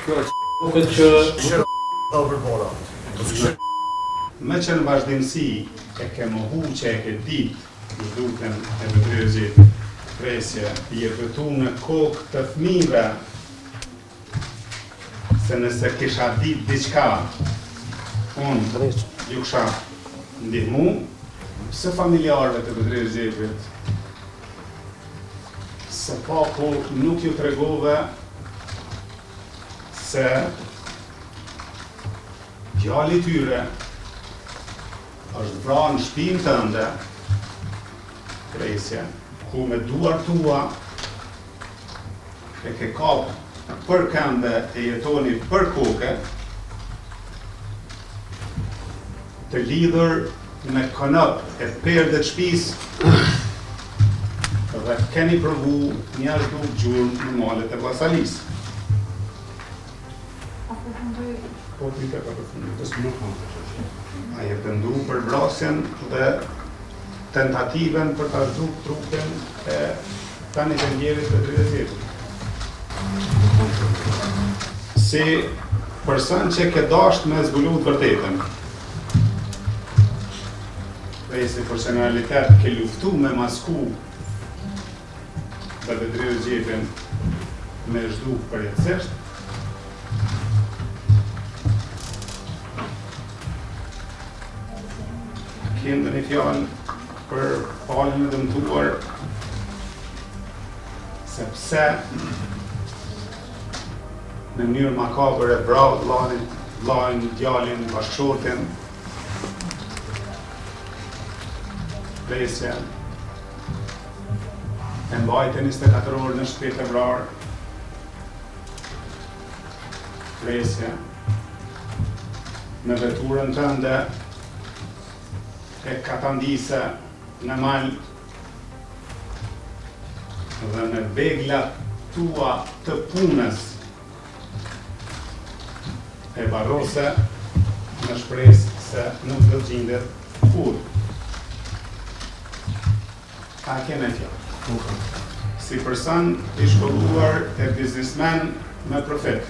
Duket që Meqë në vazhdimësi e ke mohu që e ke ditë zhdukjen e Bedri Rexhepit, presje, je betu në kokë të fëmijëve se nëse kisha ditë diçka, unë ju kisha ndihmu, pse familjarëve të Bedri Rexhepit së paku nuk ju tregove se djali i tyre është vra në shpinë tënde, presje, ku me duar tua e ke kap për këmbe e jetoni për koke, të lidhur me konop e perde të shpisë dhe keni provu me ia zhduk gjurmë në malet e Vllasalisë. A përfundoj? Po, pyetja ka përfundu. A je pendu për vrasjen dhe tentativën për ta zhduk trupin e tani të ndjerit Bedri Rexhepit? Si person që ke dasht me zbulu të vërtetën, dhe si personalitet ke luftu me masku dhe Bedri Rexhepin me zhduk përjetësisht, A ke ndonjë fjalë për palën e dëmtuar sepse në mënyrë makabër e vrau vllanin, vllain, djalin, bashkëshortin, presje, e mbajte 24 orë në shtëpi të vrarë, presje, me veturën tënde e katandise në mal dhe me veglat tua të punës e varrose në shpresë se nuk do të gjindet kurrë. A ke ndonjë fjalë? Nuk kam. Si person i shkolluar e biznismen me profit.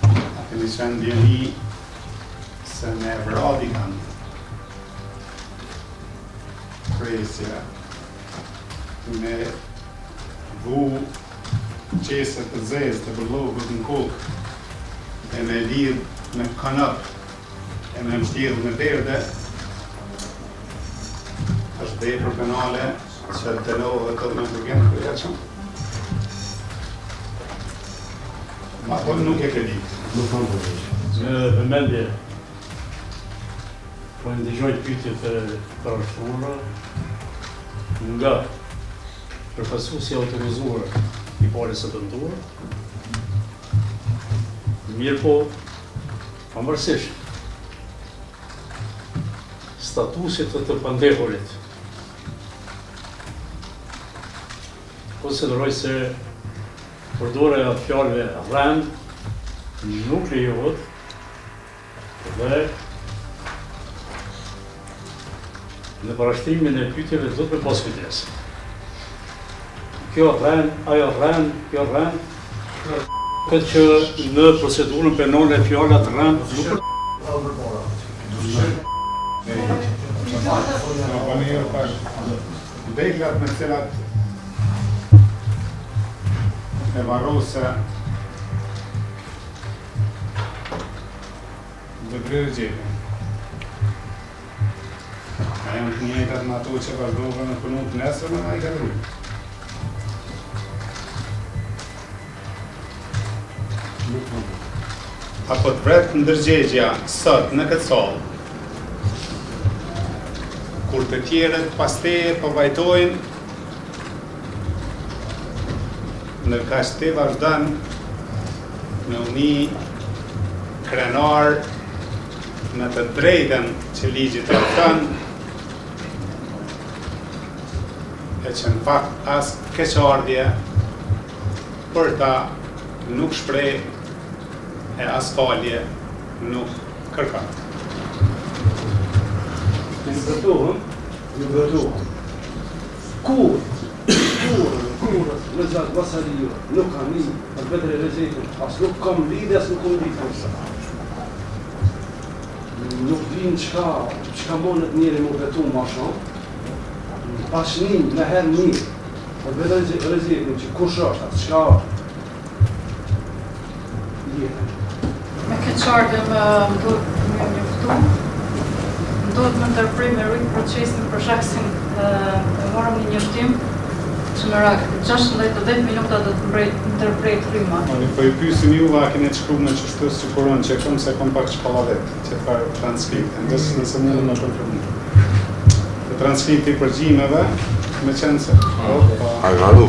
A keni qenë në dijeni se me e vra dikan presje me vu qese të zezë të bërllokut në kokë e me lidh me konop e me mbështjellë me perde është vepër penale që dënohet edhe me burgim të përjetshëm. Apo nuk e ke ditë? Nuk kam përgjigje. Me vëmendje po i ndëgjoj pyetjet e parashtruara nga përfaqësuesi i autorizuar i palës së dëmtuar. Mirëpo, pavarësisht statusit të të pandehurit, konsideroj se përdorja e fjalëve rrenë nuk lejohet dhe në parashtrimin e pyetjeve duhet me pas kujdes. Kjo rren, ajo rren, kjo rren, këtë që në procedurën penale fjala rren nuk Veglat me cilat e varrose Bedri Rexhepin. A janë të njëjtat me ato që vazhdove me punu të nesërmen, a i ke ndrru? Nuk kam. A po të vret ndërgjegja sot në këtë sallë, kur të tjerët pas teje po vajtojnë, ndërkaq ti vazhdon me u ni krenar me të drejtën që ligji të ofron, e që në fakt as keqardhje për ta nuk shpreh e as falje nuk kërkon. Ju betohem, ju betohem. Kurrë, kurrë, kurrë. kurrës me Xhaxh Vasaliu nuk kam ni për Bedri Rexhepin, as nuk kam lidhje, as nuk kam ditë kurrë. Nuk din çka, çka mundet njeri mu betu ma shumë. Pas një, në herë një, për Bedri Rexhepin, që kush është, as çka është. Jetë. Me keqardhje më duhet me njoftu, më duhet me ndërpre me rujt procesin për shkak se e morëm një njoftim që në ora 16:10 minuta do të ndërprehet rryma. Oni, po i pyesim juve a keni të shkruar qështu sikur unë që kam se kam pak çkallavet, që farë transkripte, nëse nëse mundem me konfirmu. Të transkripti i përgjimeve, me qenë se, opa. Ai varu.